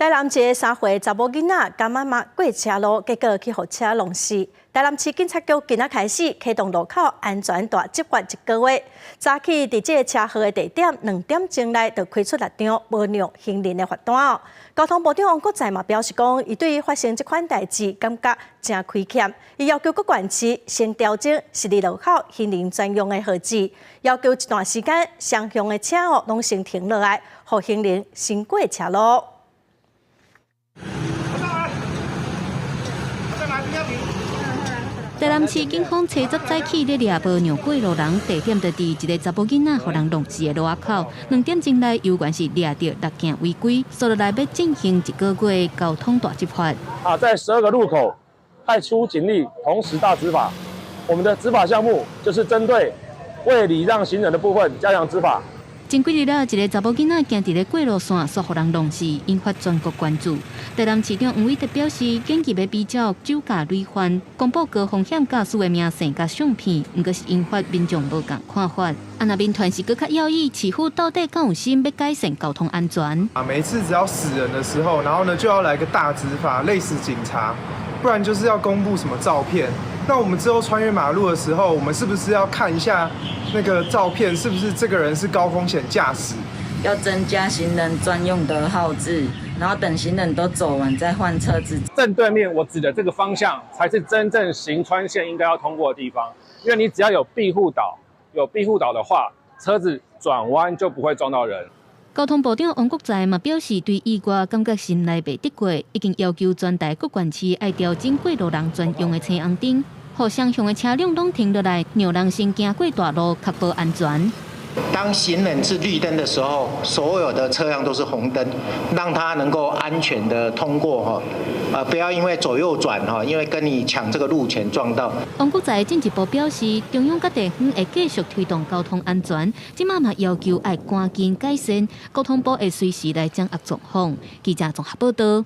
台南一个3歲查某囡仔，共媽媽過車路，結果去予車挵死。台南市警察局今仔開始啟動路口安全大執法一個月，早起佇這个車禍的地點2點鐘內就開出六張無讓行人的罰單。交通部長王國材嘛表示講，伊對於發生這款代誌感覺誠虧欠，伊要求各縣市先調整十字路口行人專用的號誌，要求一段時間雙向的車哦攏先停落來，予行人先過車路。台南市警方車十早起咧掠無讓過路人，地點就佇一个查某囡仔予人挵死的路仔口。2點鐘內猶原是掠著六件違規，紲落來欲進行一個月交通大執法。啊，在12個路口派出警力，同時大執法。我們的執法項目就是針對未禮讓行人的部分加強執法。前幾日了，一个查某囡仔行佇咧過路線，煞予人挵死，引發全國關注。台南市長黃偉哲表示，緊急欲比照酒駕累犯，公布高風險駕駛的名姓佮相片，毋過是引發民眾無仝看法。啊，若民團是閣較要意，市府到底敢有心欲改善交通安全？啊，每一次只要死人的時候，然後呢就要來個大執法，累死警察，不然就是要公布什麼照片。那我們之後穿越馬路的時候，我們是不是要看一下那個照片，是不是這個人是高風險駕駛？要增加行人專用的號誌，然後等行人都走完再換車子。正對面我指的這個方向，才是真正行穿線應該要通過的地方。因為你只要有庇護島，有庇護島的話，車子轉彎就不會撞到人。交通部長王國材嘛表示，對意外感覺心內袂得過，已經要求全台各縣市愛調整過路人專用的青紅燈，予雙向的車輛攏停落來，讓人先行過大路，確保安全。當行人是綠燈的時候，所有的車輛都是紅燈，讓他能夠安全的通過哈，啊，不要因為左右轉哈，因為跟你搶這個路權撞到。王國材進一步表示，中央佮地方會繼續推動交通安全，這馬嘛要求愛趕緊改善，交通部會隨時來掌握狀況。記者綜合報道。